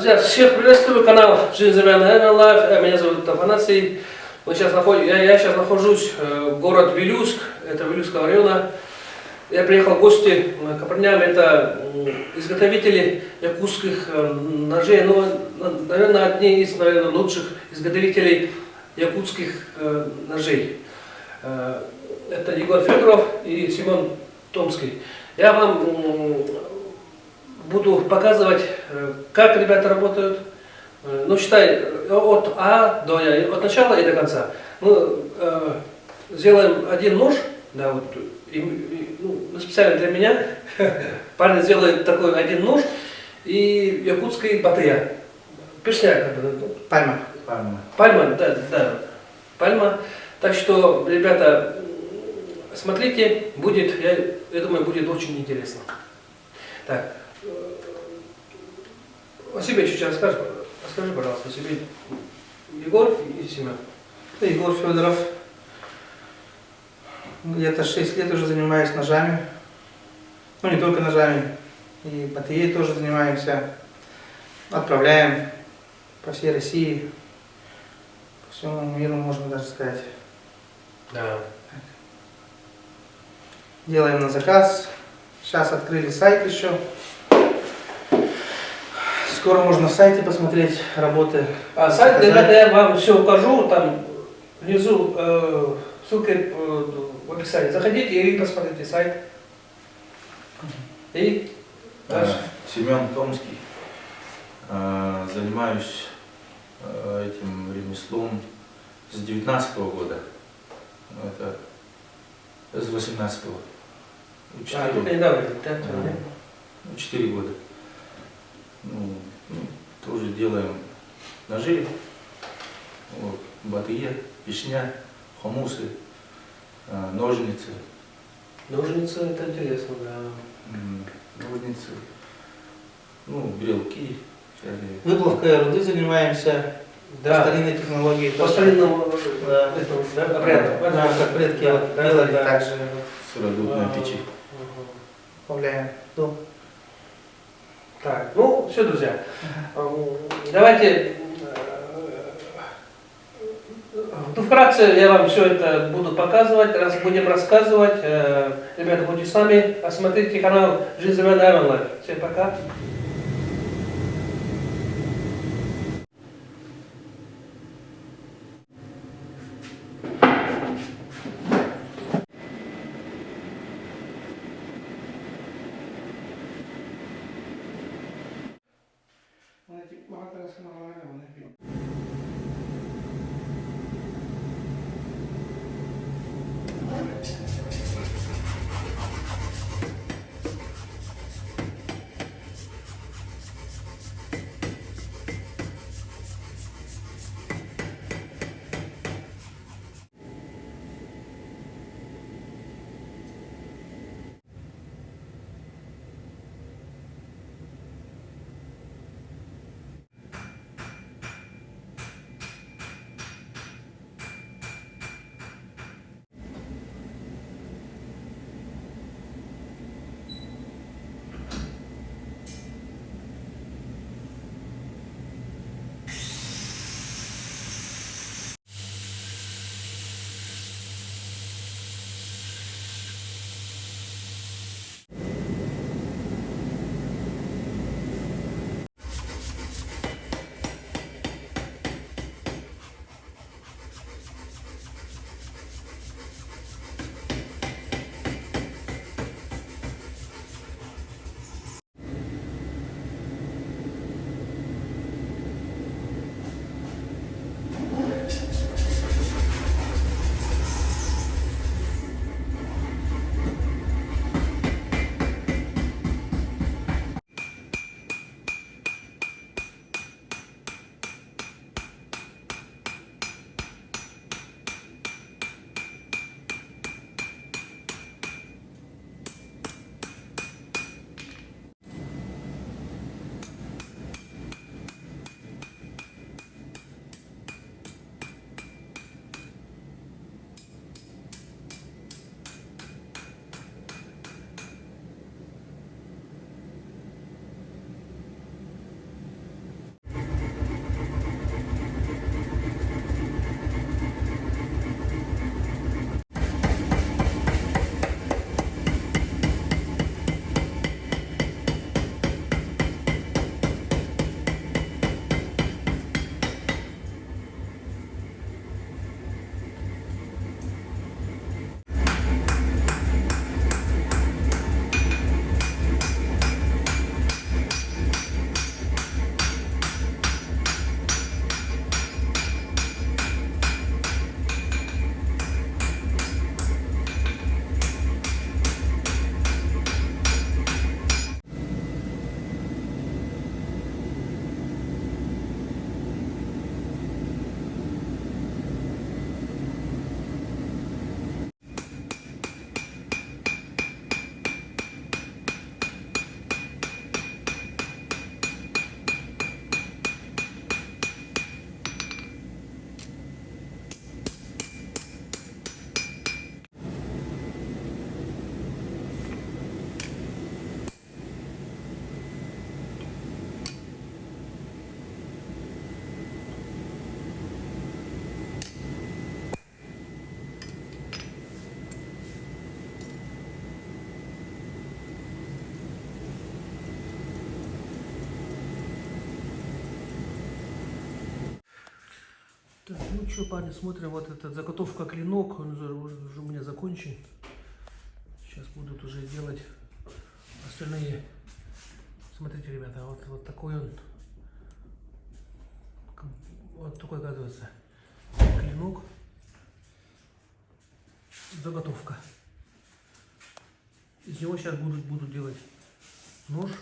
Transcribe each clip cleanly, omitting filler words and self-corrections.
Друзья, всех приветствую, канал Жизнь Замяна Лайф, меня зовут Афанасий. Мы сейчас наход... я, я сейчас нахожусь в город Вилюйск, это Вилюйского района. Я приехал в гости к парням, это изготовители якутских ножей, ну, наверное, одни из, наверное, лучших изготовителей якутских ножей. Это Егор Федоров и Семен Томский. Я вам буду показывать, как ребята работают. Ну, считай, от А до Я, от начала и до конца. Мы сделаем один нож, да, вот, и, ну, специально для меня парень сделает такой один нож и якутский батыя. Пешня, как бы. Ну, Пальма. Пальма. Пальма, да, да, пальма. Так что, ребята, смотрите, будет, я думаю, будет очень интересно. Так, о себе чуть-чуть расскажи, расскажи, пожалуйста, о себе. Егор и Семен. Егор Федоров. Где-то 6 лет уже занимаюсь ножами. Ну, не только ножами. И батыей тоже занимаемся. Отправляем по всей России, по всему миру, можно даже сказать. Да. Делаем на заказ. Сейчас открыли сайт еще. Скоро можно в сайте посмотреть работы. А сайт, Заказать. ребята, я вам все укажу, там внизу ссылка в описании. Заходите и посмотрите сайт. И дальше. Семен Томский. Занимаюсь этим ремеслом с 19-го года. Ну, это с 18-го. Ну, А, 4 только недавно, да? Да. Ну, 4 года. Ну, тоже делаем ножи, вот, батые, пешня, хомусы, ножницы. Ножницы, это интересно, да. Ножницы, ну, брелки. Всякие. Выплавкой руды занимаемся, Да. по старинной технологии. По тоже. старинному Да. этому, да, обряду. Да, как предки Да, вот да, делали, да. так же вот Сыродутная печи. Плавляем. Ну. Так, ну все, друзья. Давайте, ну, вкратце я вам все это буду показывать, раз будем рассказывать. Ребята, будьте с нами, осмотрите канал Жизнь Замяна Life. Всем пока. Так, ну что, парни, смотрим, вот эта заготовка клинок, он уже, уже у меня закончен. Сейчас будут уже делать остальные. Смотрите, ребята, вот, вот такой он, вот такой оказывается клинок. Заготовка. Из него сейчас будут, будут делать нож.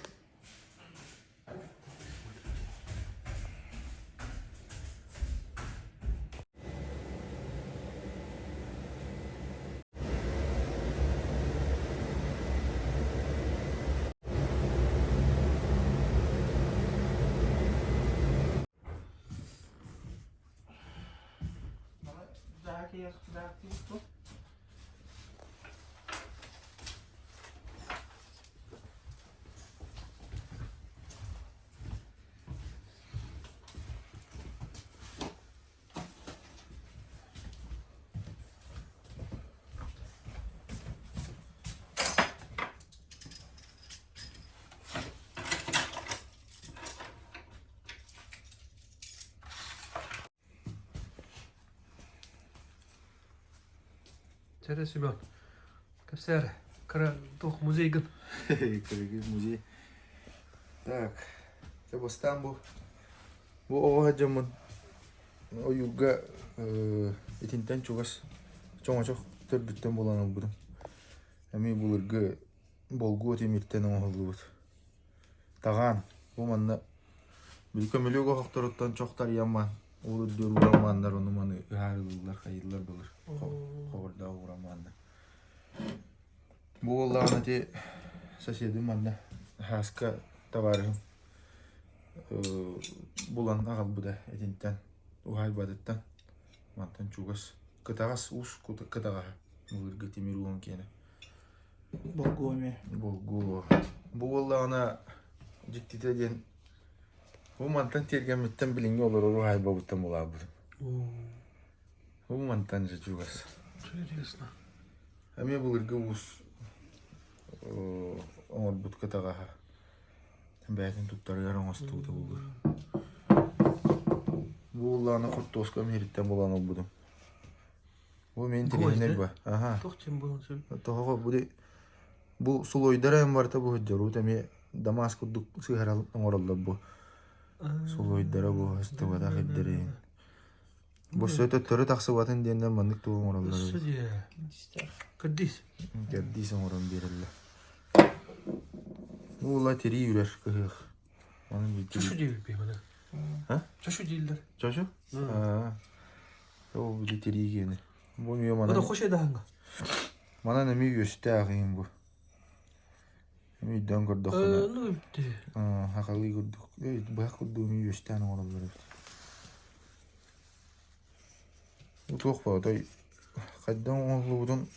Чэрэ Семен, кэпсээр кыра туох музейгын? Кыргыз музей. Так, дьэ бастаан бу бу оҕо дьоммун ойуурга итинтэн чугас чоҥочох төрдүттэн булан ылбытым. Эмиэ былыргы болгуо тимиртэн оҥоһуллубут. Таҕаан, бу манна били көмүлүөк оһохторуттан чох тарыйамман, ол үрдүөр уураммааннар ону-маны ыһаарылыыллар, хайыыллар былыр. Хобордоох уураммааннар. Бу буоллаҕына ити соседым манна Һааска табаарыһым булан аҕалбыта итинтэн уһаайбатыттан мантан чугас кытаҕас уус кытаҕаһа былыргы тимир уон киэнэ Болгуо эмиэ. Болгуо. Бу буоллаҕына дьиктитэ диэн бу мантан тиэргэммиттэн билиҥҥи олорор уһаайбабыттан булаабытым. Бу мантан дьэ чугас. Интересно. Эмиэ былыргы уус оҥорбут кытаҕаһа бэйэтин туттарыгар оҥостубута буолуо. Бу буоллаҕына хортуоска миһириттэн булан ылбытым. Бу мин интэриэһинэй ба. Аха. Туох диэн буолан сөп? Тоҕо бу бу сулуойдара эн барыта бу сылдьар эмиэ Дамас курдук сыһарал оҥороллор бу. Сулуойдара бу ыстыбатах ирдэрин. Бу сөтө төттөрү тахсыбатын диэннэр маннык тугу оҥороллор. Өссө диэ. Кырдис. Кэрдиис оҥорон биэрэллэр. Бу ула тирии үрэр кыһыах. Оны Чошу диэбиппи маны. А? Чошу дииллэр. Чошу? Аа. Ол били тирии киэнэ. Бу эмиэ Ота манан хош эдаһанга. манан эмиэ үөстээх иһин бу. Эмиэ өйдөөн көрдөххүнэ Ну ипти. хахалыы курдук. Быһах курдук эмиэ үөстээн оҥороллор эбит. Бу туох баа хайдах оҥоһуллубутун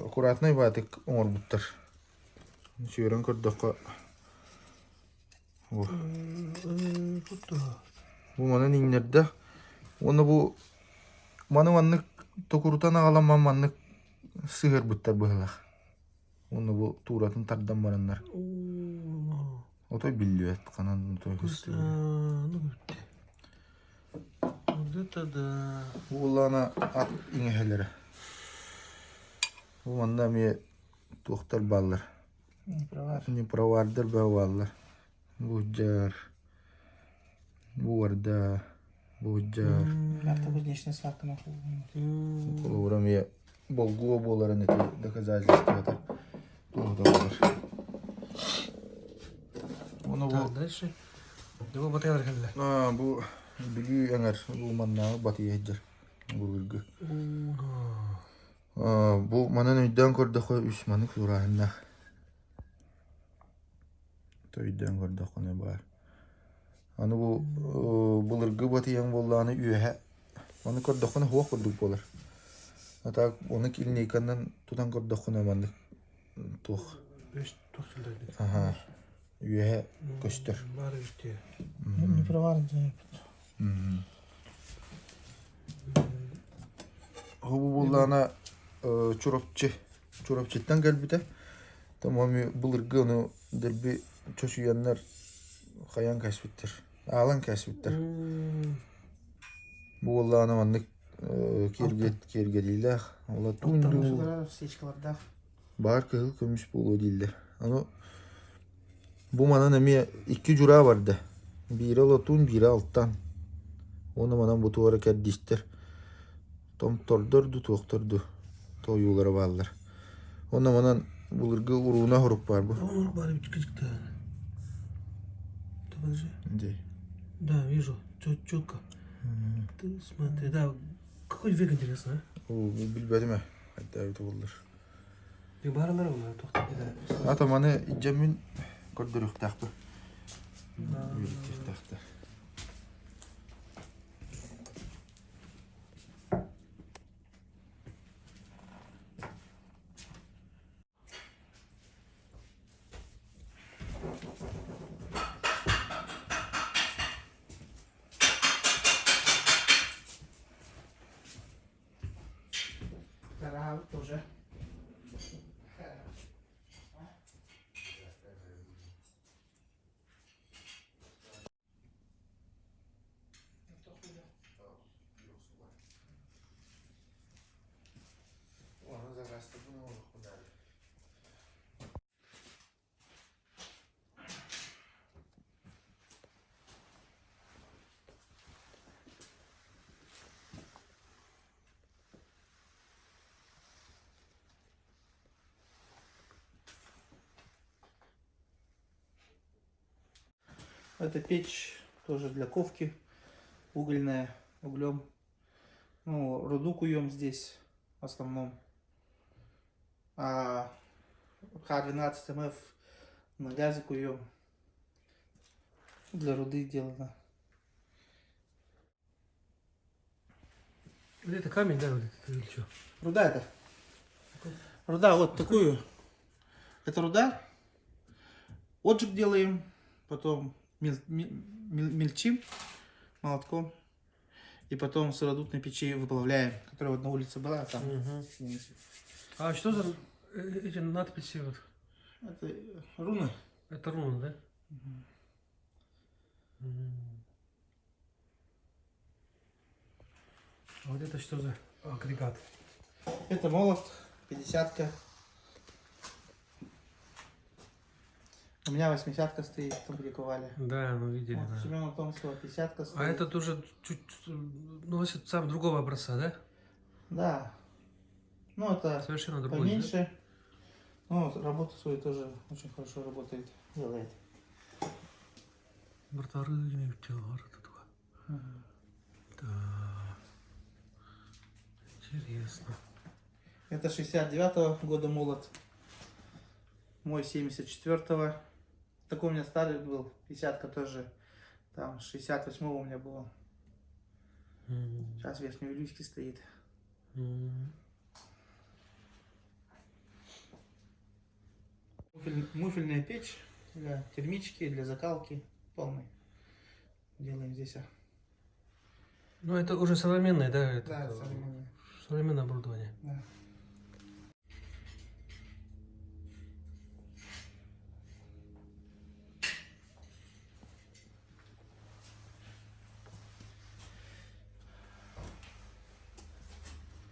аккуратнай баатык оҥорбуттар. Сүөрэн көрдөххө бу бу манан иҥнэрдэ уонна бу маны маннык токурутан аҕалан маннык сыһыарбыттар быһыылаах. Уонна бу тууратын тардан бараннар отой биллибэт ханан отой көстүбэт. Вот это да. Бу буоллаҕына ат иҥэһэлэрэ. Бу манна эмиэ туохтар бааллар. Непровардар бааллар. Буһдьар, буорда, буһдьар. Автокузнечная сварка Холобура эмиэ болгуо буоларын ити доказательствота туоһута буолар. Ону бу Дальше. Бу батыйалар кэллэ. Бу Бүлүү эҥэр бу маннааҕы батыйа сылдьар былыргы. Бу манан өйдөөн көрдөххө үс маннык сурааһыннаах. Өйдөөн көрдөххүнэ баар. Аны бу былыргы батыйаҥ буоллаҕына үөһэ ону көрдөххүнэ суох курдук буолар. А так ону линейканан тутан көрдөххүнэ маннык туох Үс туох сылдьар Аха үөһэ көстөр. Баар эбит дии. Не проварен Бу буоллаҕына Чурапчы Чурапчыттан кэлбитэ. Там былыргы ону дэлби чочуйаннар хайаан кээспиттэр, аалан кээспиттэр. Бу буоллаҕына маннык киэргэлиилээх, латунь дуу, баар кыһыл көмүс буолуо дииллэр. Аны бу манан эмиэ икки дьураа барда. Биирэ латунь, биирэ алтан. Уонна манан бу туора кэрдиистэр томтордор дуу, туохтар дуу тоойуулара бааллар. Уонна манан былыргы урууна хорук баар бу. Урук баар эбит Подожди. Да, вижу. Четко. Ты смотри, да. Какой век интересно, а? Билбэтим ээ. Хайдаа буоллар. Барылар Ата маны илдьэммин көрдөрүөхтээхпин. Үөрэтиэхтээхтэр. Тараабыт уже. Это печь тоже для ковки, угольная, углем. Ну, руду куем здесь в основном. А К-12МФ на газе куем. Для руды делано. Вот это камень, да, вот это или что? Руда это. Руда вот такую. Это руда. Отжиг делаем, потом мельчим молотком. И потом в сыродутной печи выплавляем, которая вот на улице была, там. Угу. А что за эти надписи вот? Это руны. Это руны, да? Угу. А вот это что за агрегат? Это молот, пятидесятка. У меня восьмидесятка стоит, там где ковали. Да, мы видели. Вот, да. Семена Томского пятидесятка стоит. А этот уже чуть, ну, значит, сам другого образца, да? Да. Ну, это совершенно другой, поменьше. Да? Ну, работу свою тоже очень хорошо работает, делает. Да. Интересно. Это 69-го года молот. Мой 74-го. Такой у меня старый был, 50-ка тоже. Там 68-го у меня было. Сейчас в Верхневилюйске стоит. Муфельная печь для термички, для закалки полной. Делаем здесь. Ну, это уже современное, да? Это, да, современное. Современное оборудование. Да.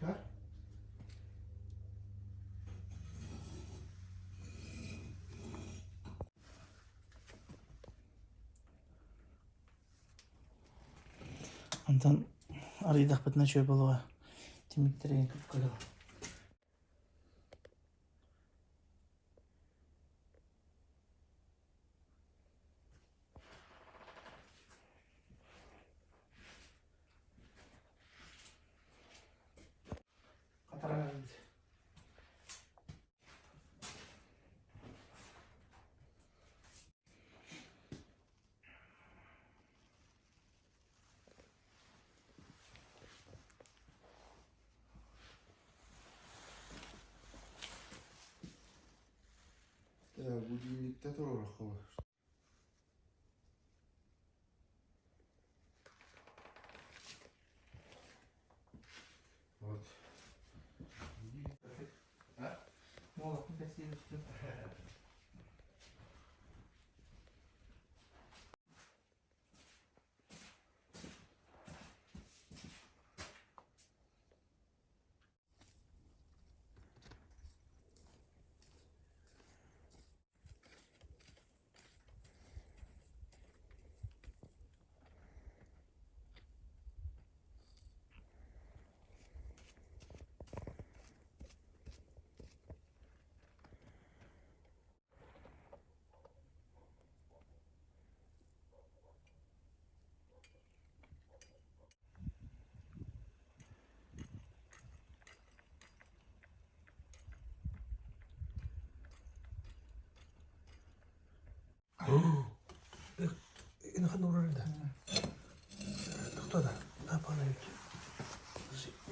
Да? Онтон арыйдахпытына үчүгэй буолуоҕа тимиктэрин көрүө Будильникте туруорахха Вот.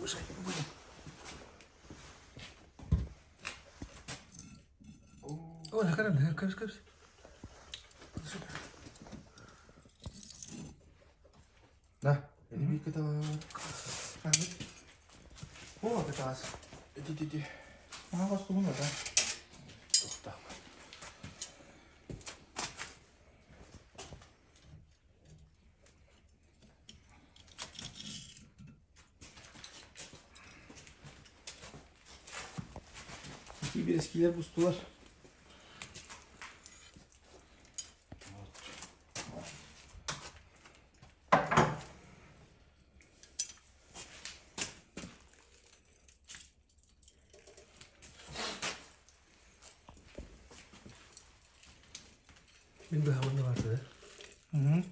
Мешать не будем. Ой, карам, кабыс, кабыс. На, эти кытала. О, кыталас. Эти, эти, эти. Ага, да? Тоқта. Bir eskiler bustular. Мин быһамын vardı. Угу.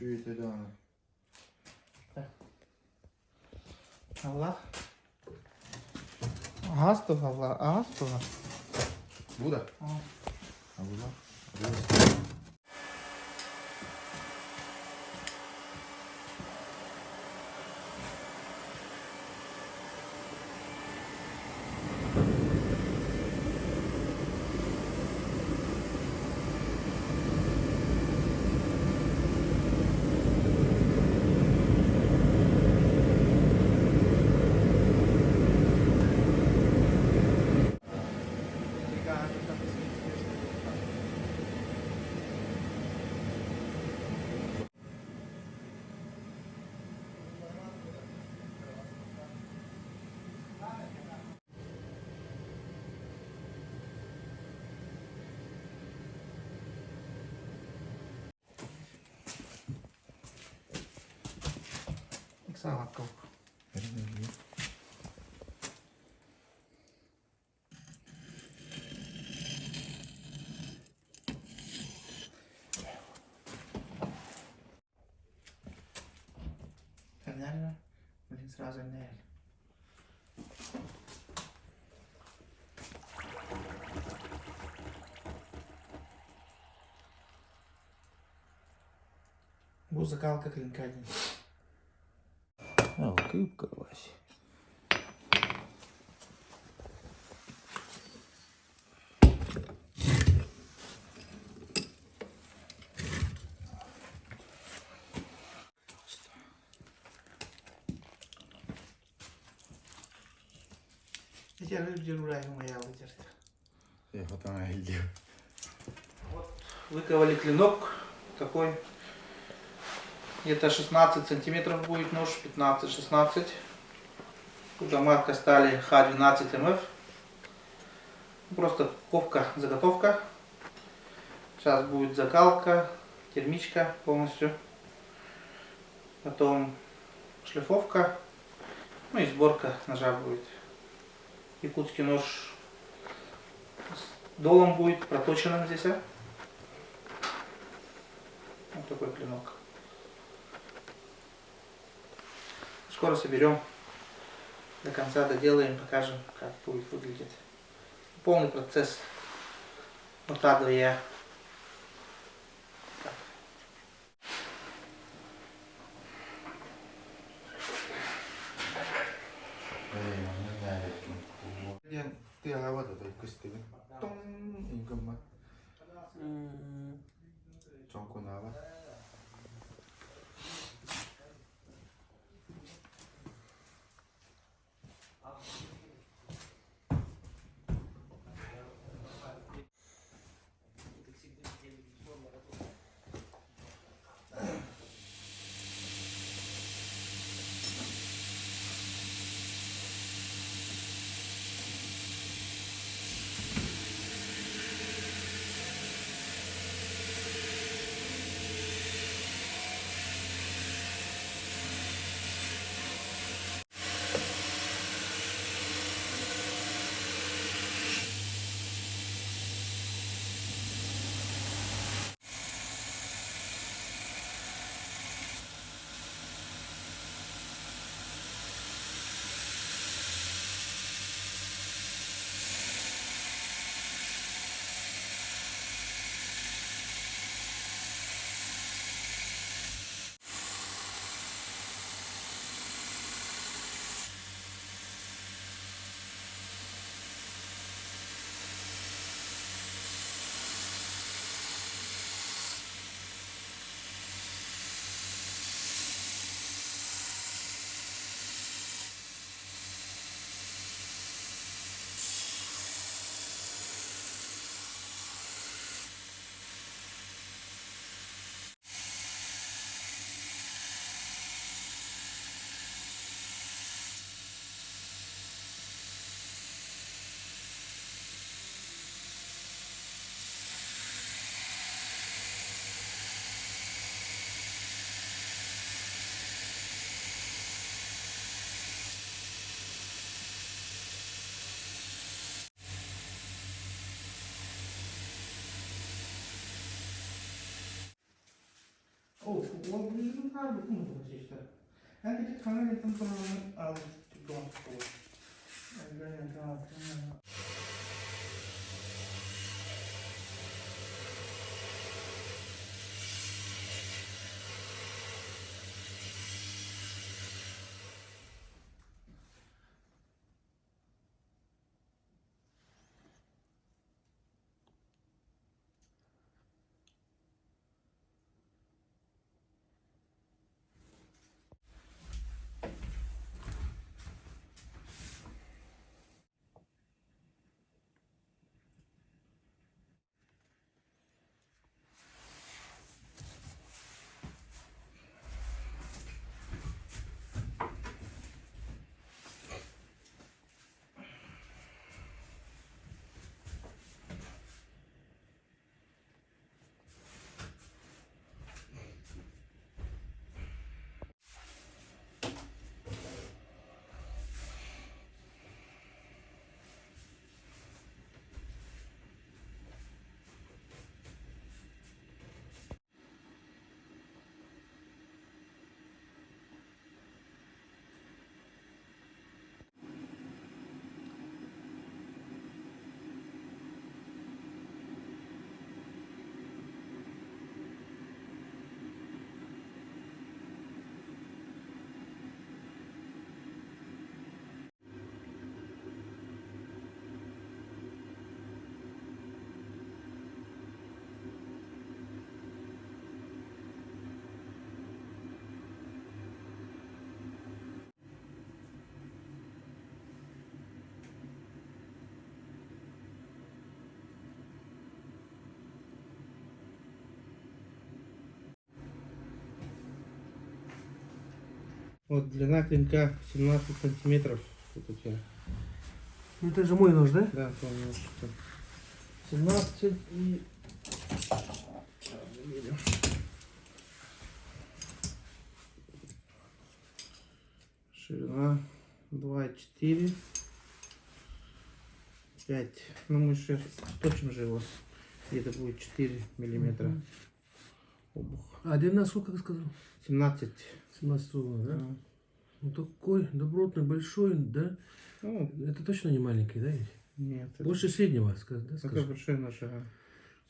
Şu yetedi ana. Allah. Ага, Allah, ага, Bu da. А. Ha bu da. Bu da. Саҕалакка. Блин, сразу не. Бу закалка клинка один. А, кыпкалась. Я люблю моя выдержка. Я потом elde. Вот выковали клинок такой. Где-то 16 сантиметров будет нож, 15-16. Куда марка стали Х12МФ. Просто ковка, заготовка. Сейчас будет закалка, термичка полностью. Потом шлифовка. Ну и сборка ножа будет. Якутский нож с долом будет проточенным здесь. А? Вот такой клинок. Скоро соберем. До конца доделаем, покажем, как будет выглядеть. Полный процесс от А до Я. Так. Диэн тыаҕа да көстүбүн. Тоң ингымма. Чоҥкунаабат. Вот длина клинка 17 сантиметров. Вот у тебя. Ну это же мой нож, да? Да, помню, что 17 и... Ширина 2,4. 5. Ну, мы сейчас сточим же его. Где-то будет 4 миллиметра. Обух. А длина сколько, ты сказал? 17. 17 угла, да? Да. Ну такой добротный, большой, да? Ну, Это точно не маленький, да? ведь? нет. это- Больше среднего, да, Это скажем? большой нож, ага.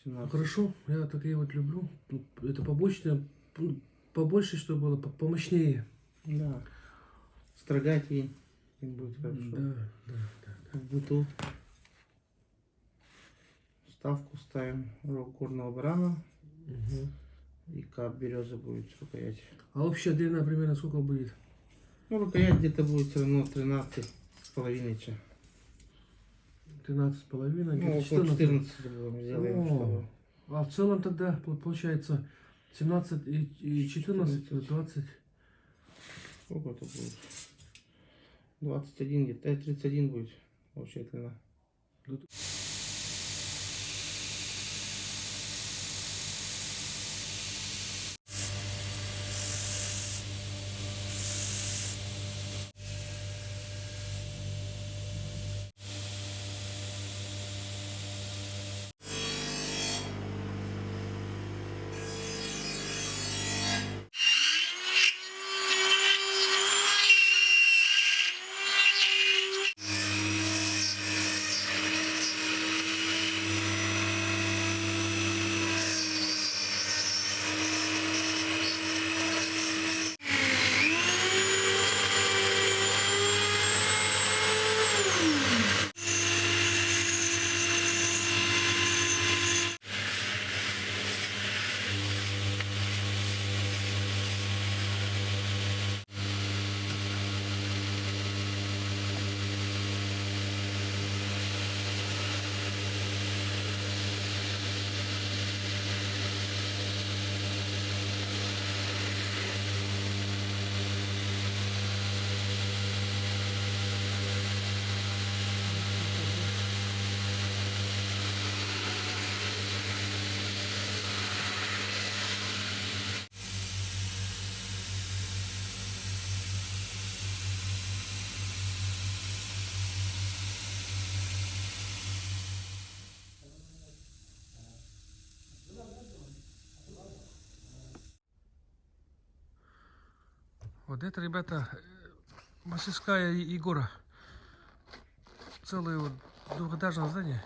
Ну, 17. хорошо, я такие вот люблю. Ну, Это побочное, ну, побольше, чтобы было, помощнее. Да. Строгать и им будет хорошо. Да, да, да. В быту. Ставку ставим рог горного барана Мгм. и кап березы будет рукоять. А общая длина примерно сколько будет? Ну, рукоять где-то будет все равно 13,5 ча. 13,5, Ну, где-то около 14. 14 будем сделаем, О. чтобы... А в целом тогда получается 17 и 14, 14. 20. Сколько это будет? 21 где-то, 31 будет общая длина. Вот это, ребята, мастерская Егора. Целое вот двухэтажное здание.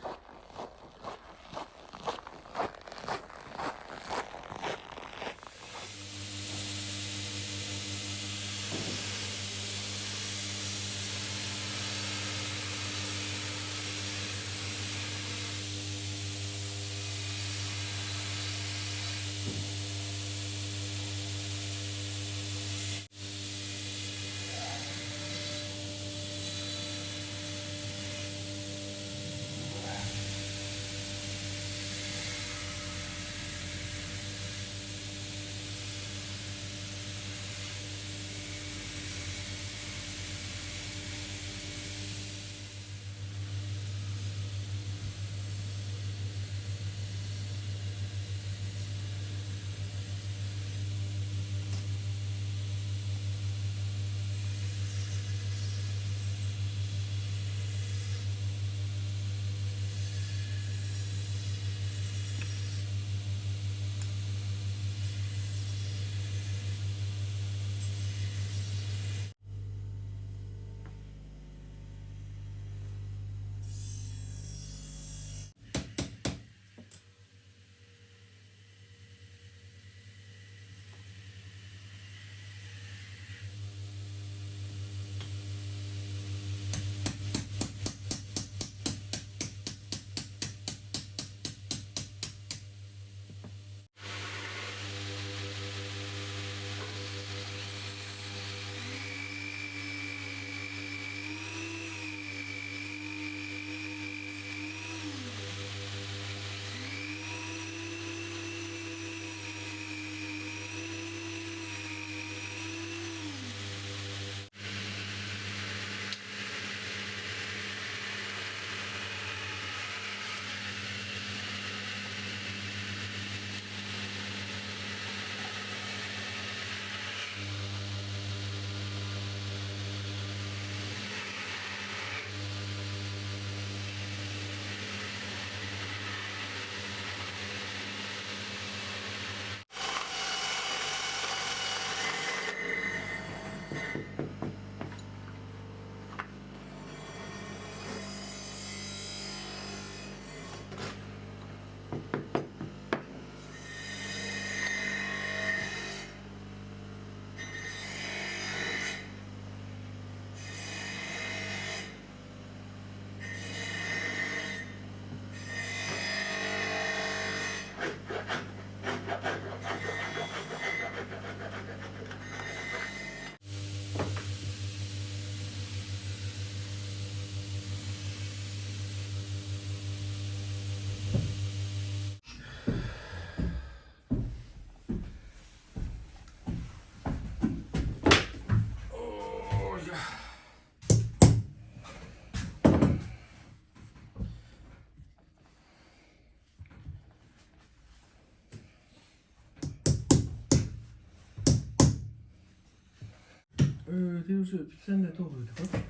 Ты уже специально готовый, да?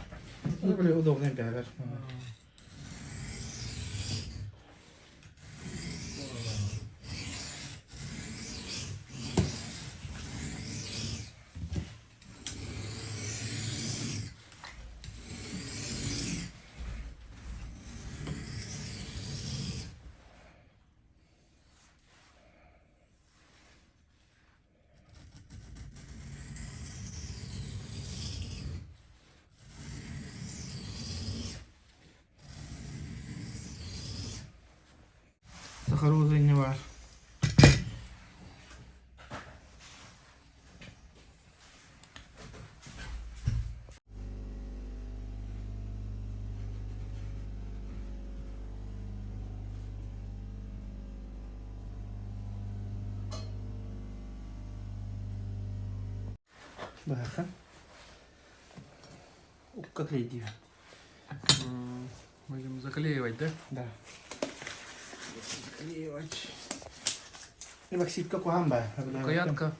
Ну, удобный бягар. Сахароза не ваш. Баха. Укка клейдиир. Будем заклеивать, да? Да. Заклеивать. Эпоксидка куһаҕан баар. Рукоятка.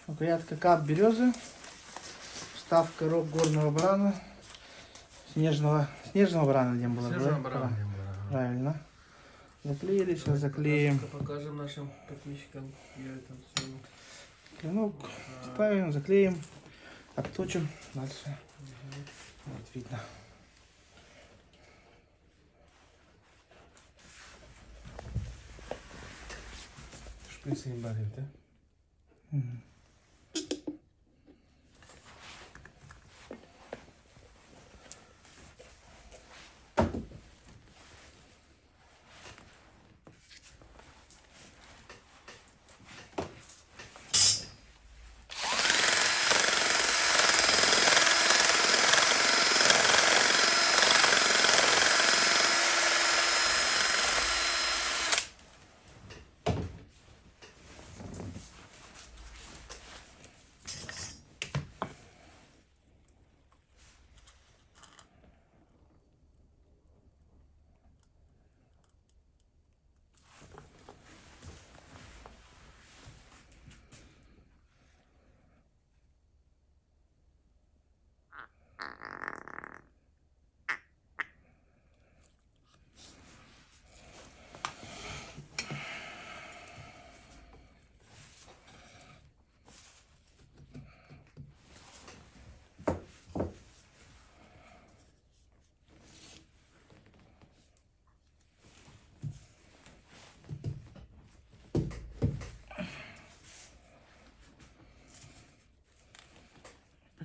Рукоятка кап березы. Вставка рог горного барана. Снежного, снежного барана где было? Снежного барана. Правильно. Заклеили, сейчас заклеим. Покажем нашим подписчикам. Я это все. Клинок ставим, заклеим, обточим дальше. Вот видно. Шприц бар эбит,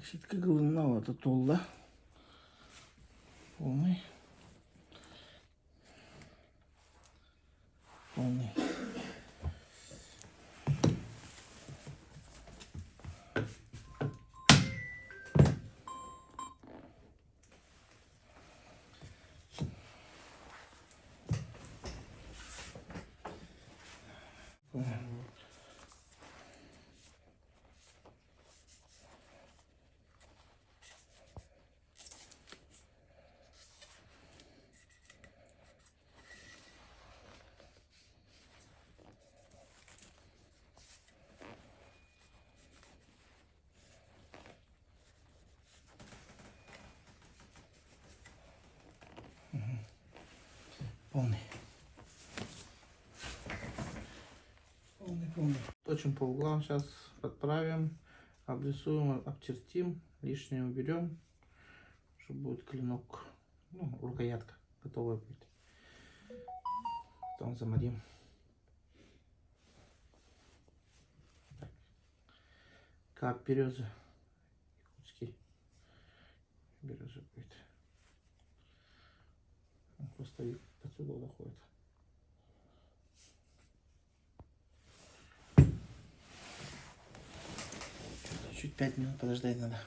Эпоксидка кылынна это туолла. Полный. Полный. Полный. Полный, полный. Точим по углам сейчас, подправим, обрисуем, обчертим, лишнее уберем, чтобы будет клинок, ну, рукоятка готовая будет. Потом замарим. Так. Кап березы. Якутский. Береза будет. Он просто отсюда доходит. Чуть 5 минут подождать надо.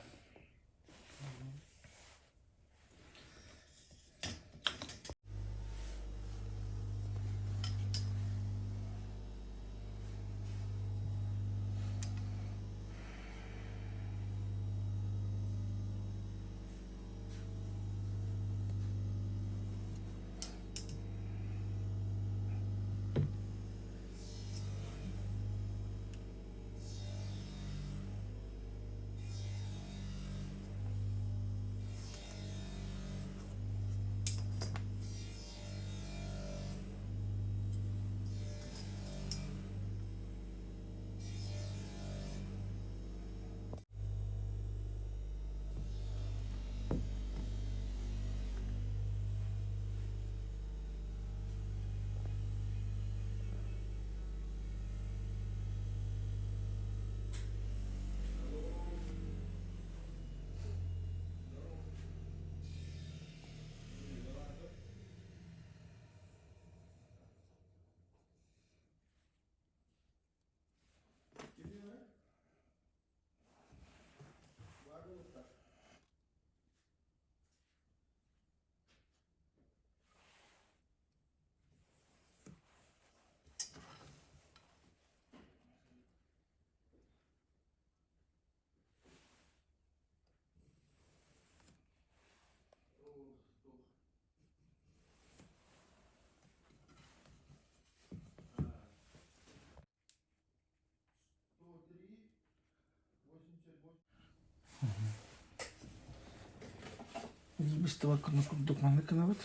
Быстро курдук маннык гынабыт.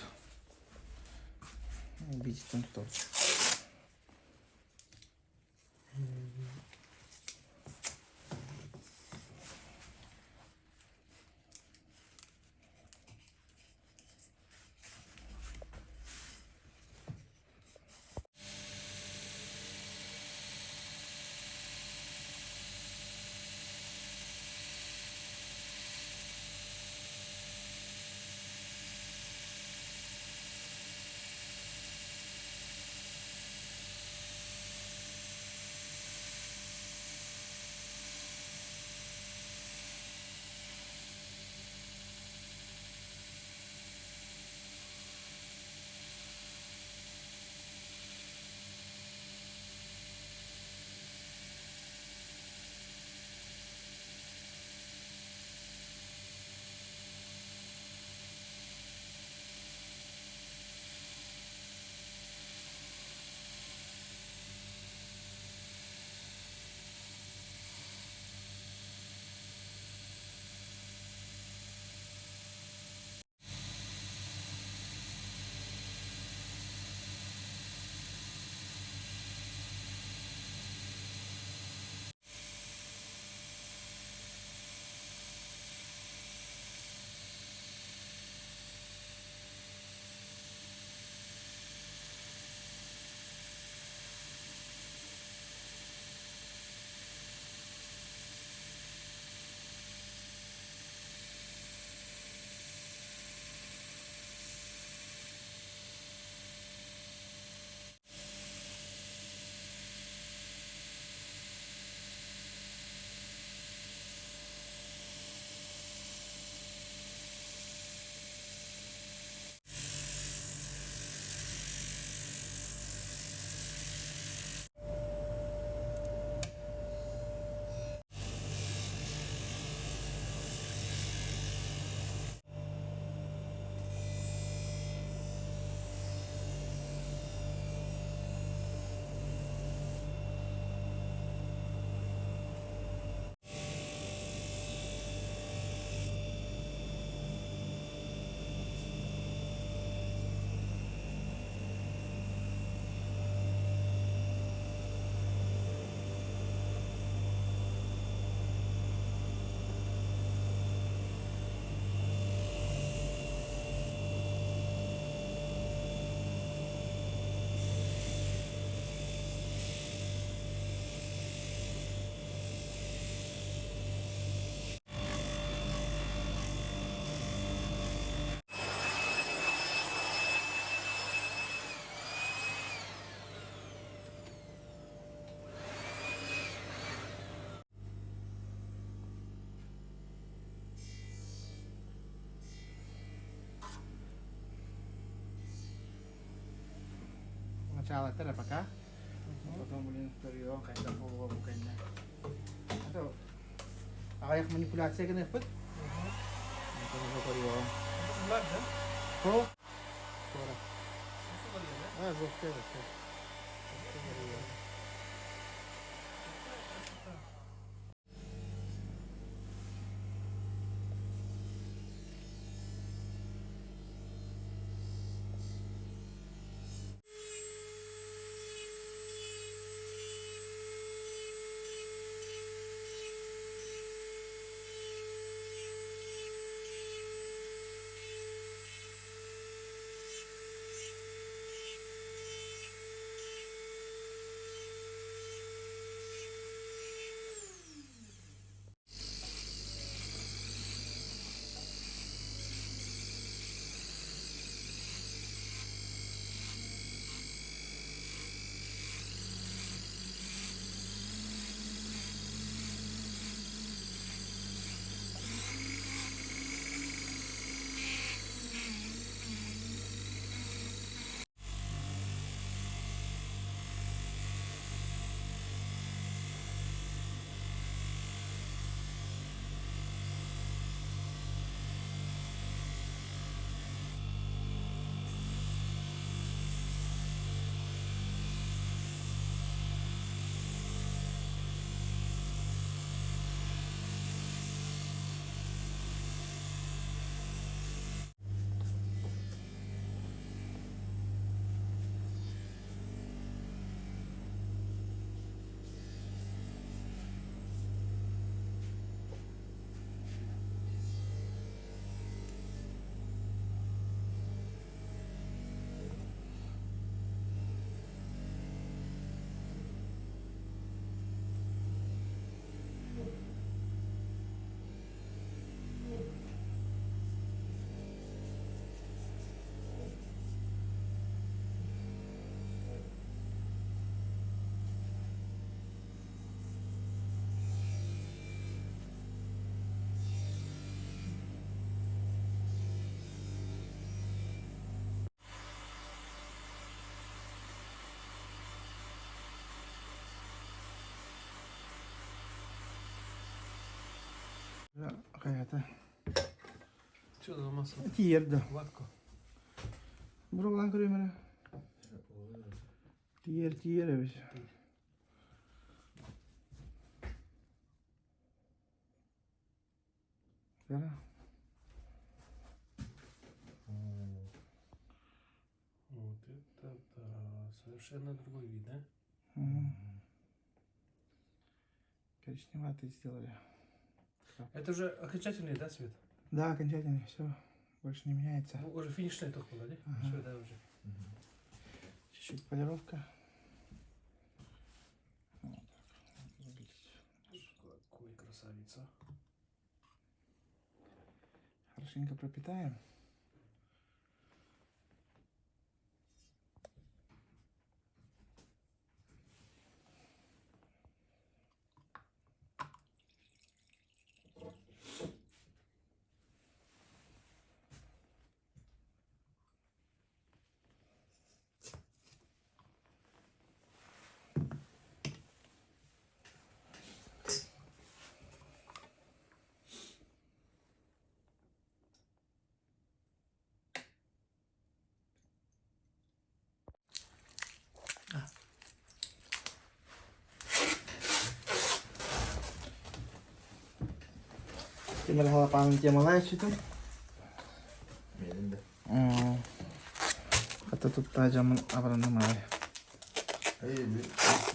Видите, тут. Начало это пока. Потом, блин, көрүөҕүҥ хайдах буолуо бу кэннэ. Это аҕыйах манипуляция гыныахпыт. Онтон уже көрүөҕүҥ. Бар, да? О! Скоро. А, жесткая, жесткая. Хайата. Что за масло? Тиийэр да. Ватку. Бұрылан көрөм эрэ. Тиийэр тиийэр эбит. Да. Вот это да. Совершенно другой вид, да? Коричневатый сделали. Это уже окончательный, да, цвет? Да, окончательный, все. Больше не меняется. Ну, уже финишная только была, да? Ага. Все, да, уже. Чуть-чуть полировка. Вот так вот выглядит. Какой красавица. Хорошенько пропитаем. Тимир халапаанын темалай сүтүм. Менин да. Хата тутта дьоммун абыранным аҕай. Эй,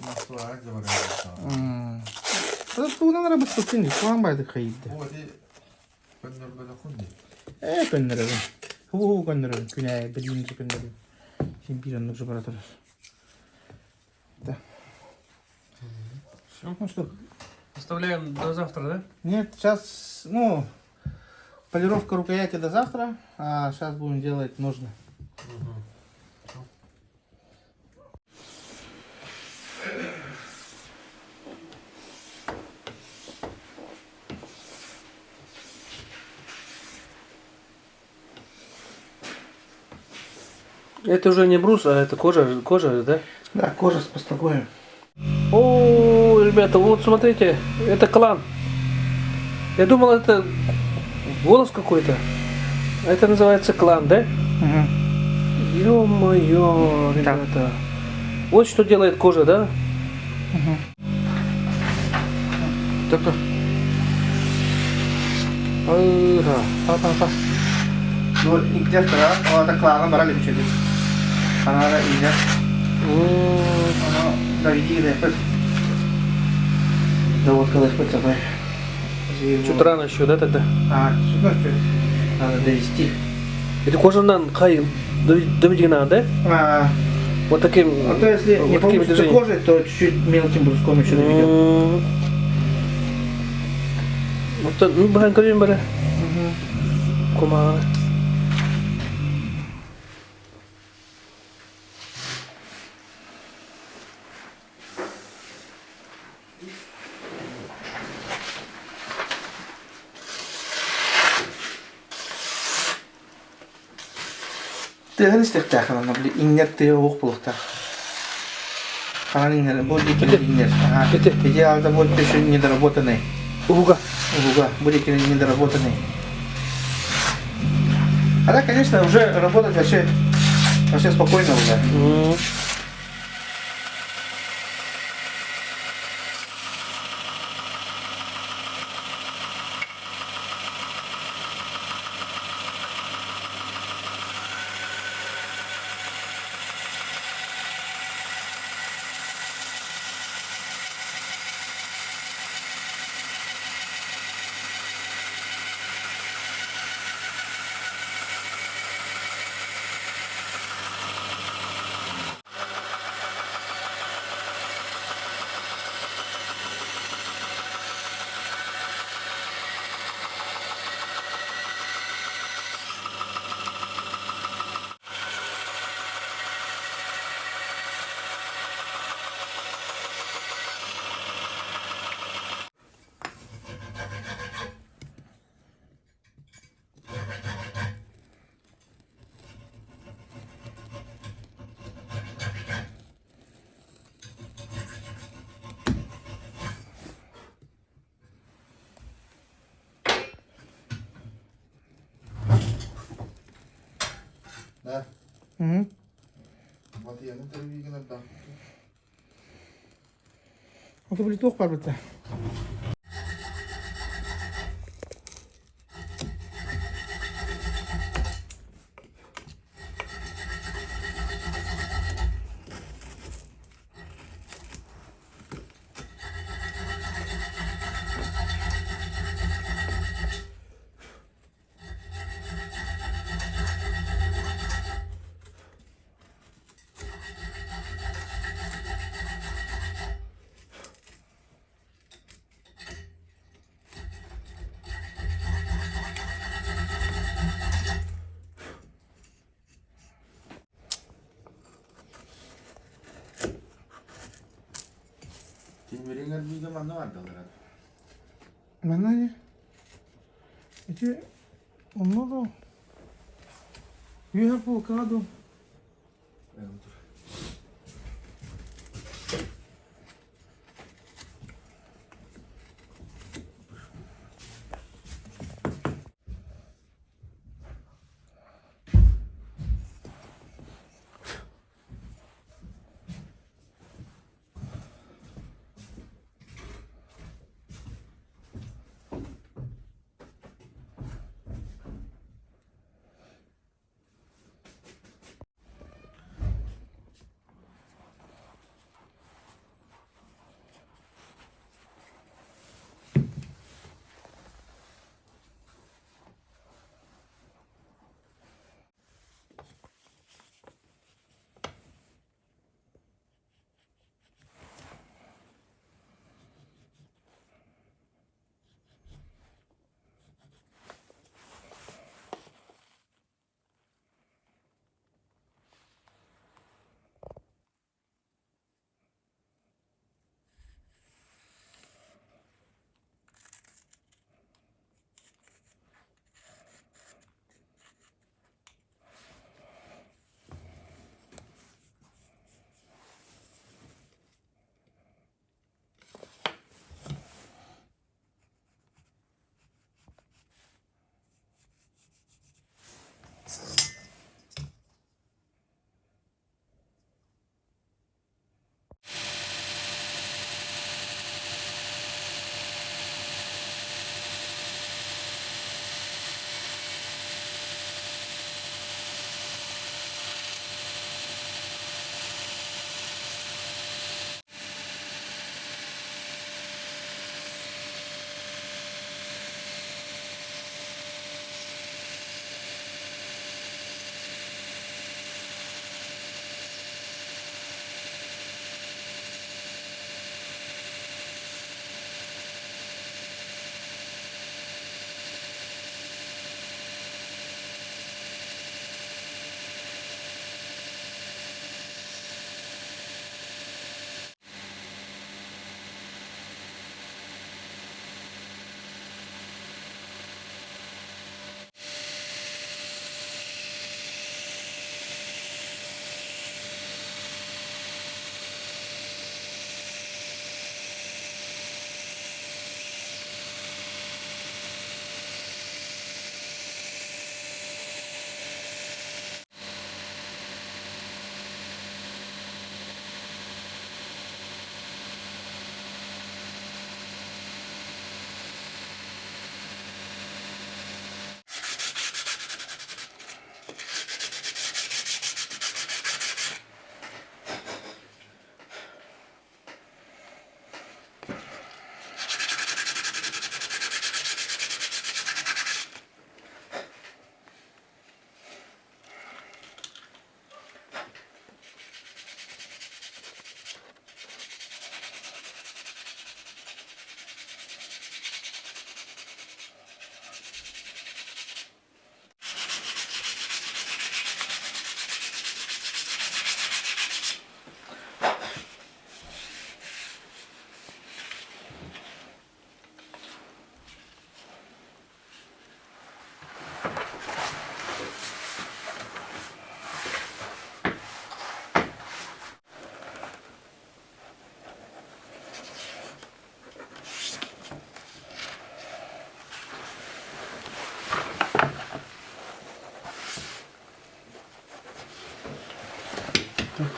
Москваҕа дьэ баран Тугунан эрэ быспыккын дии, куһаҕан баайдык хайыйда. Оо, ити көннөрбөтөххүн дии. Ээ, көннөрөбүн. Хубу-хубу көннөрөбүн, күн аайы билиинчи көннөрөбүн. Син биир оннук же бара турар. Да. Все. Ну что, Оставляем до завтра, да? нет, сейчас, ну, полировка рукояти до завтра, а сейчас будем делать ножны. Угу. Это уже не брус, а это кожа, кожа, да? Да, кожа с пастогоем. О, ребята, вот смотрите, это клан. Я думал, это голос какой-то. А это называется клан, да? Угу. Ё-моё, ребята. Да. Вот что делает кожа, да? Угу. Тобто Ага. Па-па-па. Ну, где-то, да, это клана брали чуть. Она идет. Оно доведи до Да вот когда хоть Чуть рано еще, да, тогда? А, сюда чуть надо довести. Это кожанан хай доведи надо, да? А, Вот таким. А то если вот не получится кожей, то чуть-чуть мелким бруском еще доведем. Вот, ну, бахан көрүн бара. Кумаҕаны. Тыаһын истэхтээх ана били иҥнэр тыа уох буолуохтаах. Ханан иҥнэр бу иккини иҥнэр. Ага. Ити. Ити алда бу еще недоработанный. Уһуга. Уһуга. Бу иккини недоработанный. А так, конечно, уже работать вообще, вообще спокойно уже. Да. Угу. Батыйаны телевизордан. Это били туох бар бita. Тимирин арбига манна бардалар. Манна не? Эти онно You have avocado.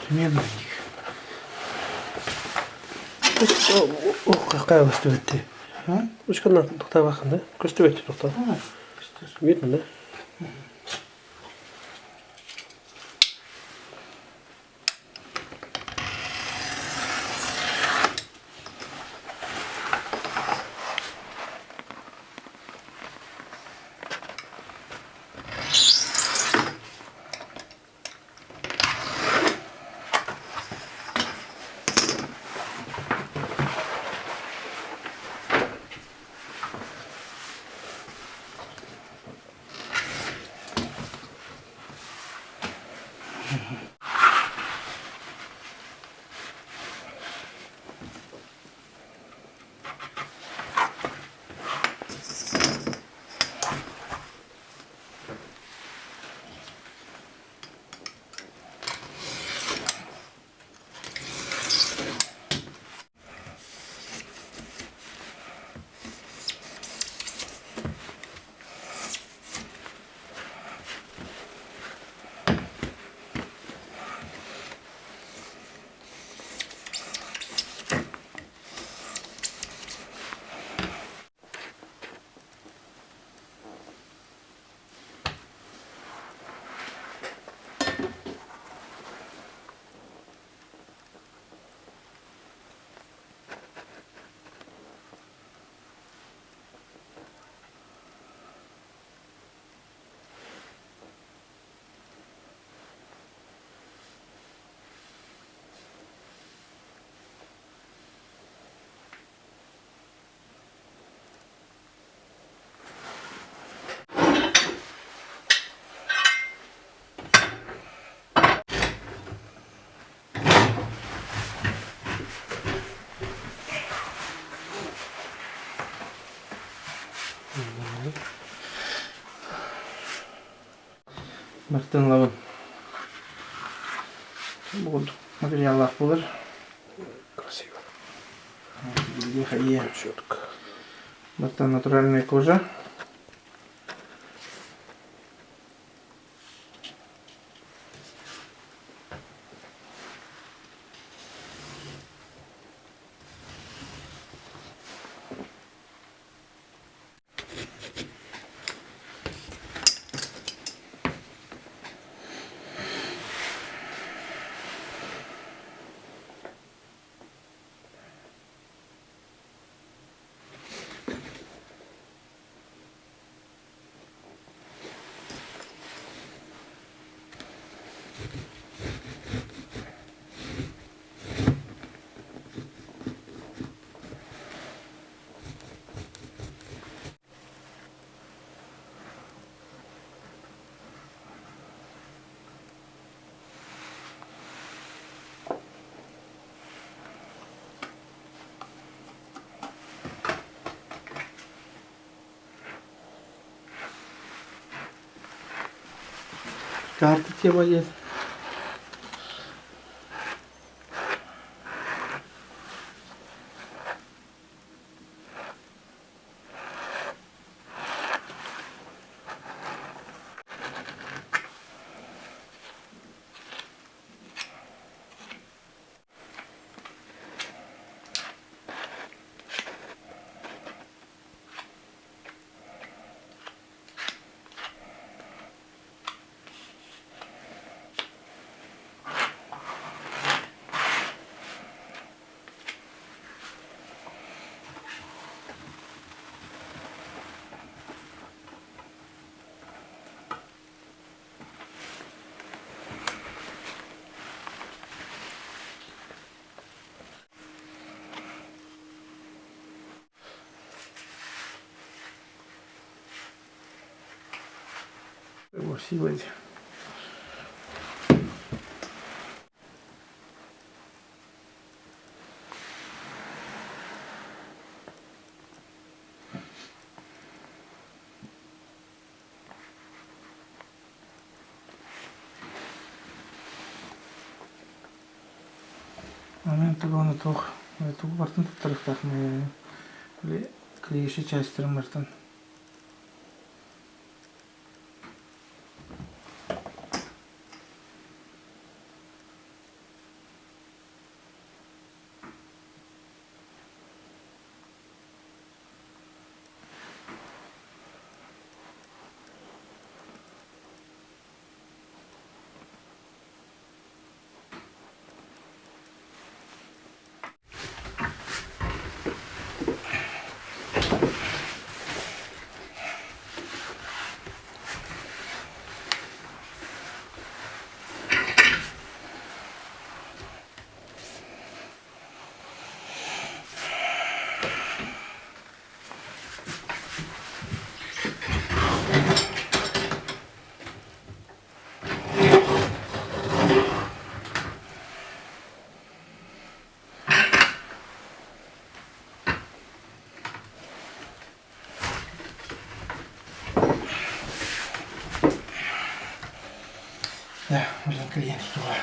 Медный. Ох, какая көстүбэт. Учканан тохтаабаккын да? Көстүбэт тохтоо. Видно, да? Мартын лабын. Бу материаллаах буолар. Красиво. Четко. Мартын натуральная кожа. Карта тема есть. Красиво. Мен тугуну туох тугу бартын туттарыктаах клеющий частьтарын бартын. Да, блин, клиент тутуга.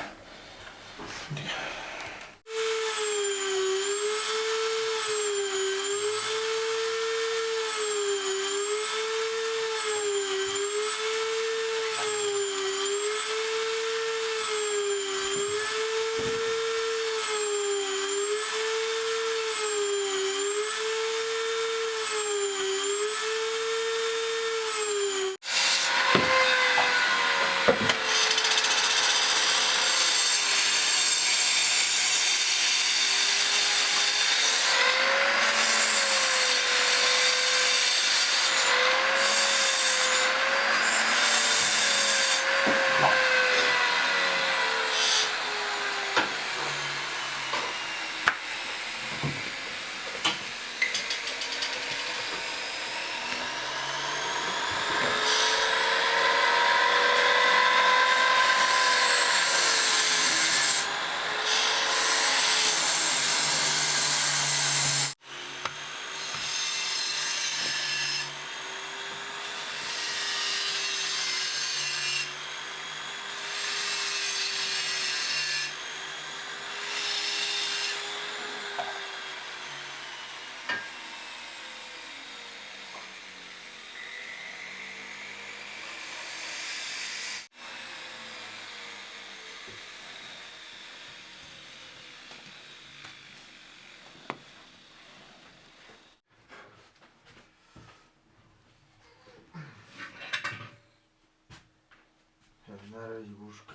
Одна лягушка.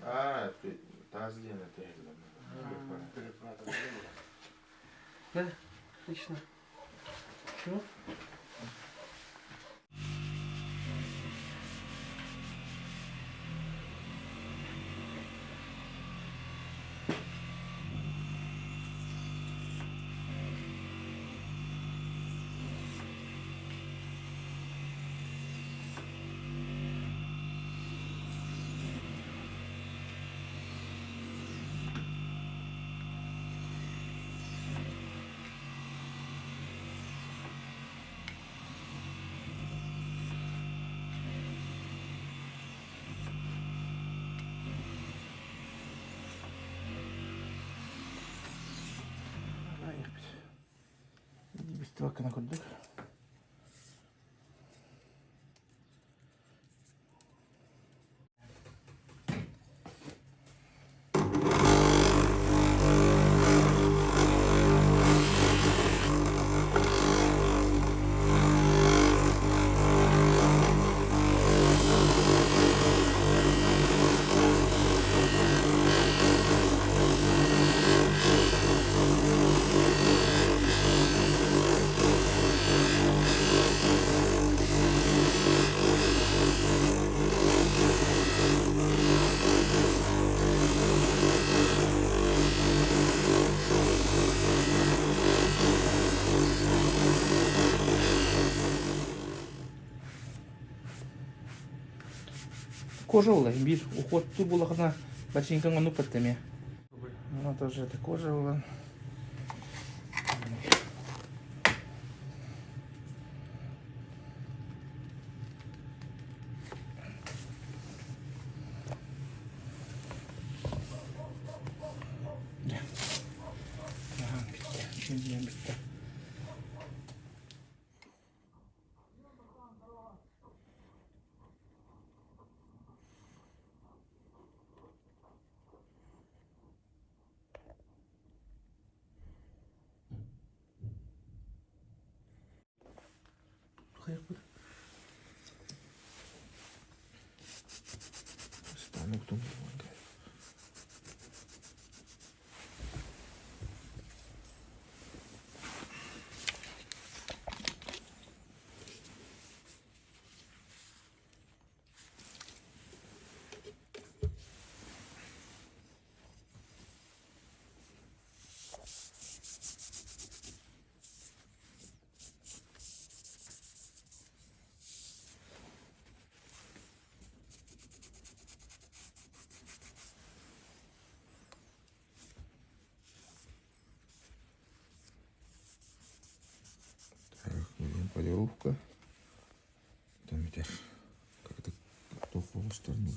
А, ты таз диэн Да, отлично. Все. Быстро курдук. Кожа була, бир уход ту булахына бачинкаң ону паттеме. Ну, тоже это кожа была. Bitti. Bitti. Кыайбыт. Станок думаю. Так, блин, полировка. Там ведь как-то топовую сторону.